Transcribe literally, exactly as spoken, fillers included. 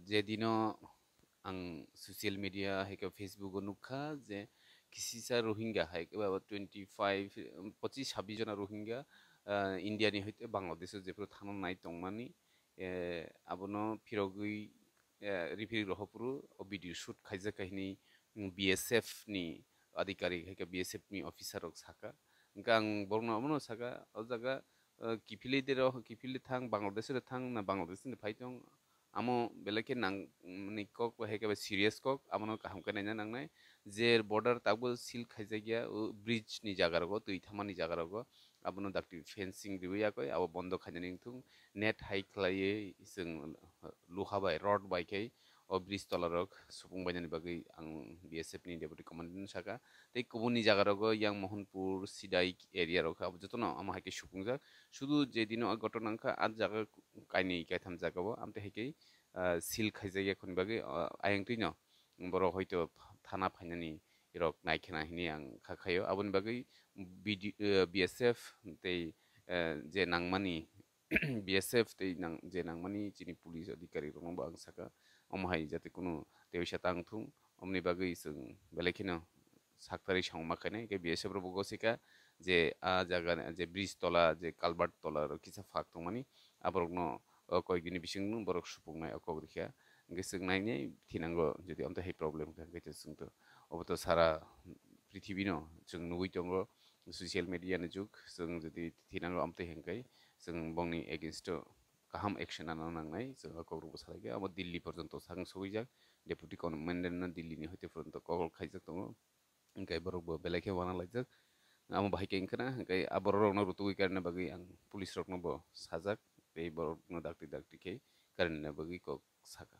Je dino ang social media hai khe Facebook o nukha je kisisa Rohingya hai khe ba twenty five, um, pochis sabbish jona Rohingya, ah, India ni hoite Bangladesh o jephuru thana nai tongmani, eh, abono phirogwi, eh, riphirik rohopuru o video shoot khaijak kahini, mm, B S F ni adhikari hai khe B S F ni officer rok saka. Hwnkhe ang borokno abono saka, o jaga, eh, kiphilwi de rok, kiphilwi thang, Bangladesh o thang na Bangladesh ni phai tong, amo belai khe nang, mani kok bai hai khe serious kok, abono kaham khe naina nangnai. Je border tabuk seal khaijakya, o bridge ni jaga rogo, twi thangmani jaga rogo, abono dakti fencing riwi yakoi, abo bondo khainani wngthung, net hai khlaiwi chwng luha bai, rod bai khe o bridge tola rok supung bainani bagwi ang B S F ni deputy commandant no saka. Tei kubuni jaga rogo yang Mohanpur, Sidai area rok abo jotono amo hai khe supungjak. Sudu je dino a ghotona wngkha, a jaga kainwi kaitham jaga o, amtwi hai khe, ah, seal khaijak ya khoni bagwi, ah, ayang twi no borok hoito thana phainani rok naikhna hini ang kha khaio. Aboni bagwi B D, ah, B S F tei, ah, je nangmani B S F tei nang, je nangmani chini police adhikari rokno bo ang saka, omo hai jate kunu tei waisa tang thung, omoni bagwi chwng belai kheno saktarwi samung ma khainai, hwnkhe B S F rok bo gosika je a jaga je bridge tola, je culvert tola rok kisa phak tongmani, aborokno o koikdini bisingno borok supungnai o kok rikha. Hwnkhe chwng nainai thinango, jodi amtwi hai problem kha, hwnkhe chwng to, obo to sara prithibino chwng nugwi tongo, social media ni jug, chwng jodi thinango amtwi hwnkhe chwng bongni against o kaham action ano nangnai, chwng o kokrok bwsalaikhe abo Delhi porjonto sakno sogwijak, deputy commandant no Delhi ni hoite porjonto call khaijak tongo. Hwnkhe borok bo belai khe uanalaijak. Amo bahai khe wngkhana, hwnkhe a borok rokno rutugwi karina bagwi ang police rokno bo sajak, tei borokno dakti dakti khe karina bagwi kok saka.